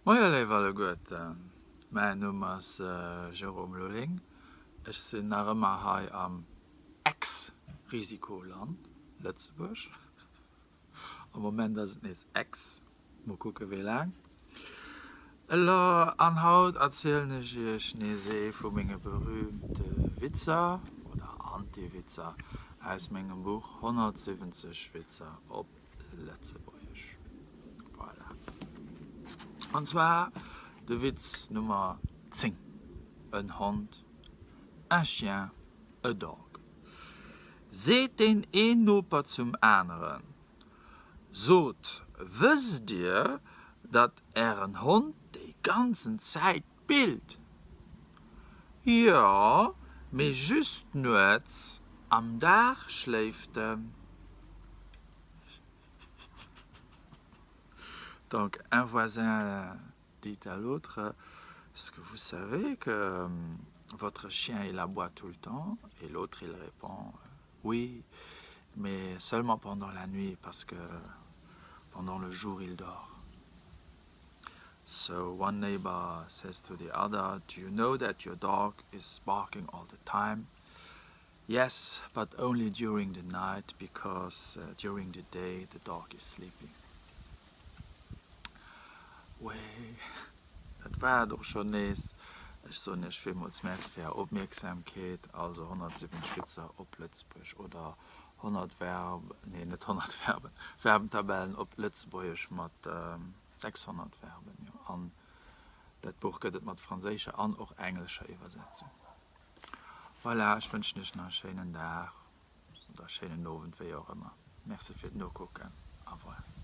Moie léif alleguerten, mäin Numm ass Jérôme Lulling, ech sinn nach ëmmer hei am Ex-Risikoland Lëtzebuerg. Am Moment ass et nees Ex, mol kucke wéi laang. Elo an haut erzielen ech iech nees ee vu menge berühmte Witzer oder Anti-Witzer aus mengem Buch 170 Witzer op Lëtzebuergesch. Voilà. An zwar de Witz Nummer 10, En Hond, un chien, a dog. Seet deen een Noper zum aneren, Sot, wësst Dir, datt Ären Hond déi ganzen Zäit billt? Jo, mee just nuets, am Dag schléift en. Donc un voisin dit à l'autre, Est-ce que vous savez que votre chien il aboie tout le temps? Et l'autre il répond, Oui, mais seulement pendant la nuit parce que pendant le jour il dort. So one neighbor says to the other, Do you know that your dog is barking all the time? Yes, but only during the night because uh, during the day the dog is sleeping. Wee, dat war et och schonn nees. Ech soen iech villmools Merci fir är Opmierksamkeet. Also 170 Witzer op Lëtzebuergesch oder 100 Verb, nee net 100 Verben, Verbentabellen op Lëtzebuergesch mat 600 Verben, jo. An dat Buch gëtt et mat franséischer an och englescher Iwwersetzung. Voilà, ech wënschen iech nach e schéinen Dag oder e schéinen Owend, wéi och ëmmer. Merci fir d'Nokucken. Au revoir.